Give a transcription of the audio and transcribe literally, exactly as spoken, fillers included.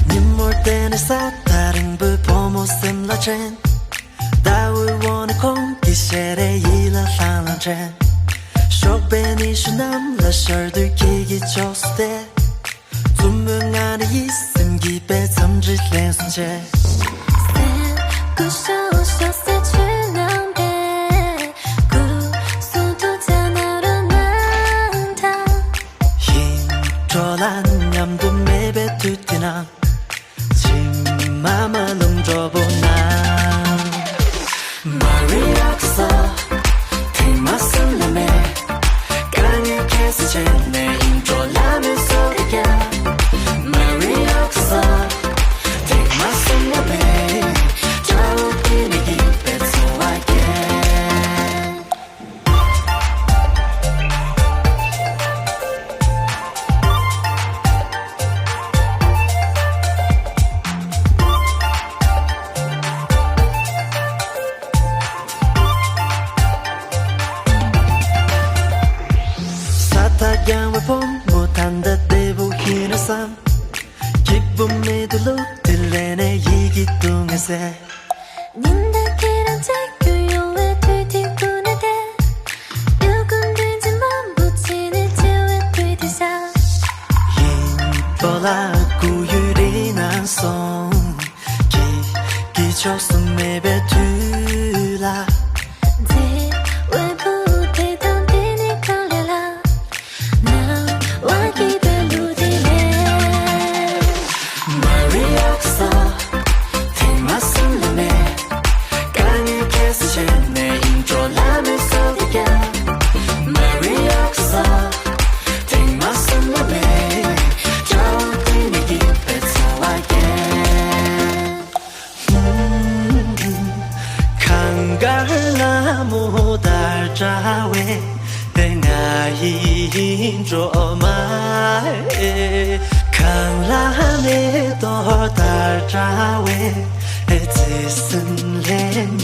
ཉིན་མོར་བལྟས་ནས་ས་ཐག་རིང་པོའི་བུ་མོ་སེམས་ལ་དྲན། ཟླ་འོད་འོག་ནས་ཁོང་གི་ཞལ་རས་ཡིད་ལ་ལྷང་ལྷང་དྲན། ཞོགས་པའི་ཉི་ཤུ་ནམ་ལ་ཤར་དུས་ཁྱེད་ཀྱི་ཕྱོགས་སུ་བལྟས། བཙུན་མོའི་ངང་ནས་ཡིད་སེམས་སྐྱིད་པའི་འཚམས་འདྲི་ལན་གསུམ་བྱས། སེམས་ཀྱི་ཤོག་ཤོག་སེ་ཆུ་ནང་བསྡད། སྐུ་གསུང་ཐུགས་ཅག་ན་རོ་ནང་དང་། ཧིན་གྲོ་ལ་མཉམ་དུ་མེད་པའི་དུས་དེ་ན། ཕྱི་མ་མ་ལུང་གྲོགས་པོ་ན། མ་རི་ཡག་ས། ཐེངས་མ་གསུམ་ལ་མེད། དཀའ་ངལ་ཁྱད་བསད་བྱས་ནས་ཡིན་འགྲོ་ལ་མེད་སོ་གི་རྒྱ། མ་རི་ཡག་ས། ཐེངས་མ་གསུམ་ལ་མེད། ཅའོ་ཏི་ནི་གི་པེ་ཚོ་བ་རྒྱལ། ས་མཐའ་རྒྱང་བའི་བུ་མོ་ད་ལྟ་བདེ་པོ་ཡིན་ན་བསམ། སྐྱིད་པོ་མེད་དུ་ལུག་དེ་ལས་ནས་ཡི་གེ་དུ་ངེས་སེ། ཉིན་ལྟར་ཁྱེད་རང་བཅས་རྒྱུ་ཡོང་བའི་དུས་དེ་ཀུན་ནས་བསྡད། ཡུལ་ཀུན་དུས་ཆེན་མང་པོ་བྱས་ནས་བརྗེ་བའི་དུས་དེ་ཤར། ཡིན་པོ་ལ་སྐུ་ཡུལ་རི་ནང་སོང་། ཀྱི་ཀྱི་ཕྱོགས་སུ་མེད་པའི་དུས་ལ། མཛེས་བའི་བུ་དེ་དང་དེ་ནི་གང་ལས་ལ། ནམ་བར་སྐྱིད་པའི་ལུས་དེ་ལས། མ་རི་ཡག་ས། ཐེངས་མ་གསུམ་ལ་མེད། དཀའ་ངལ་ཁྱད་བསད་བྱས་ནས་ཡིན་འགྲོ་ལ་མེད་སོ་གི་རྒྱ། མ་རི་ཡག་ས། ཐེངས་མ་གསུམ་ལ་མེད། ཅའོ་ཏི་ནི་གི་པེ་ཚོ་བ་རྒྱལ། གངས་དཀར་ལ་མོ་ལྟར་བཀྲ་བའི་ང་ཡི་སྒྲོལ་མ། གངས་ལ་མེ་ཏོག་ལྟར་བཀྲ་བའི་བརྩེ་སེམས་ལས།